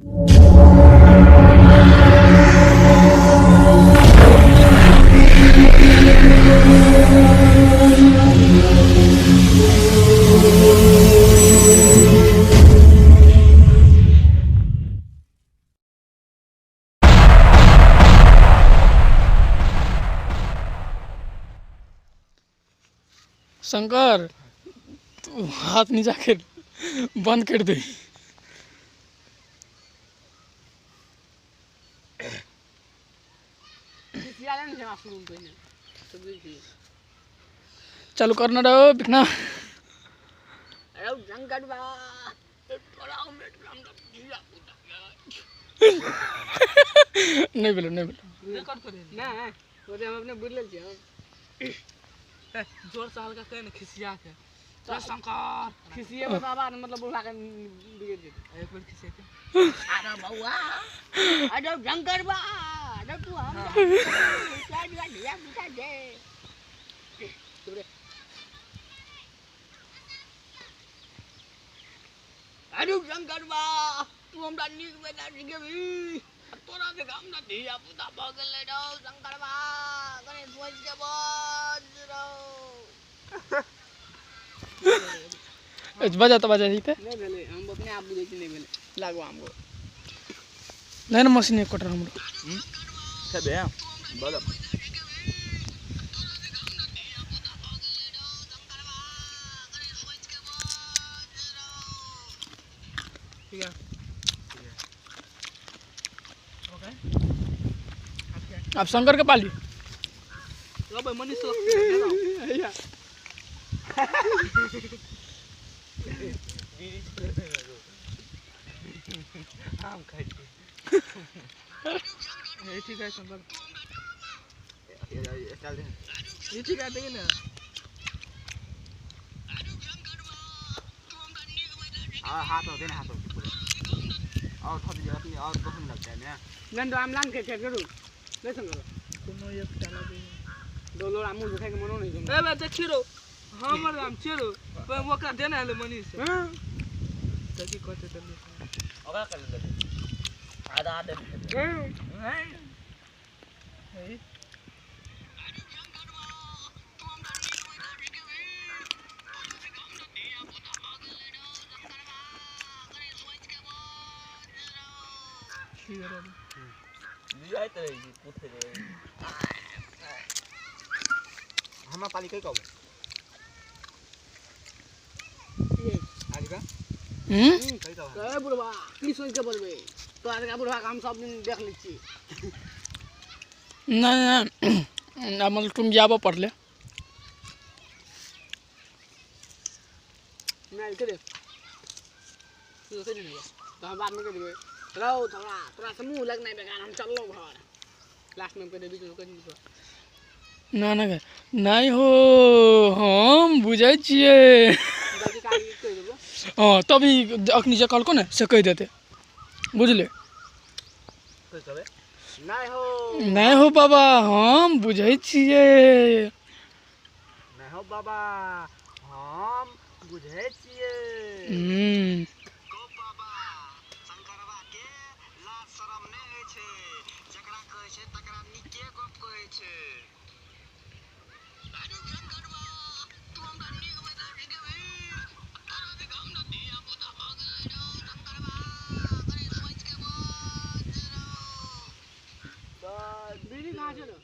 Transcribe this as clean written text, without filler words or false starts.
शंकर तू हाथ नीचा कर बंद कर दे। चालू करना रहो बिकना। नहीं बोलो नहीं बोलो नहीं वो हम अपने बुझ ले जोर से हल्का कहे ना खिसिया के शंकर खिसिए बाबा मतलब बुढ़ा के बिगड़ जेतै एक बेर खिसिया के। अरे बउआ अरे शंकर बा अरे तू हम क्या दिया दिया बुझा दे अरे शंकर बा तू हमरा नीक बेटा सिखेबी तोरा देख हमरा धिया पुता भऽ गेलै रौ शंकर बा कने सोच के बज रौ। बजा तो बजा जैते नहीं भेलै हम अपने आप बुझै छी नहीं भेलै लागो हमको नहीं ना मशीन एक कटर हमरो खेबे बजा। ठीक है अब शंकर के पाली रबे मनीष आम खाइ छी। ठीक है शंकर चल दे ये ठीक है देखिए ना। और हाथ हो देना हाथ हो पूरे और थोड़ी देर अपनी और बहुत लगता है ना नंदो आम लान के करू नहीं शंकर कोनो एक डाला दे दो लोग आम खाए के मनो नहीं ए बे देखी रो हमर आम चेरो पर ओकरा देना है मनीष हां त की कहते त ओकरा कर ले आधा आधा नहीं हमरा पाली कई कहबो आज का कई कहबो ए बुढ़वा की सोच के बोलबे तोरा के बुढ़वा के हम सब दिन देख लै छी। नहीं नहीं मतलब तुम जाबो पड़ले नहीं करे तू कह दे तो हम बाद में कह देबे रहो थोड़ा तोरा से मुंह लगना बेकार हम चललो घर लास्ट में कह देबी तो कह दे ना ना नहीं हो हम बुझै छियै। हाँ तभी अखनी जे कहलको ने से कहि देते बुझले। नहीं हो नहीं हो बाबा हम बुझै छियै। नहीं हो बाबा हम बुझै छियै। बीड़ी कहाँ चलो।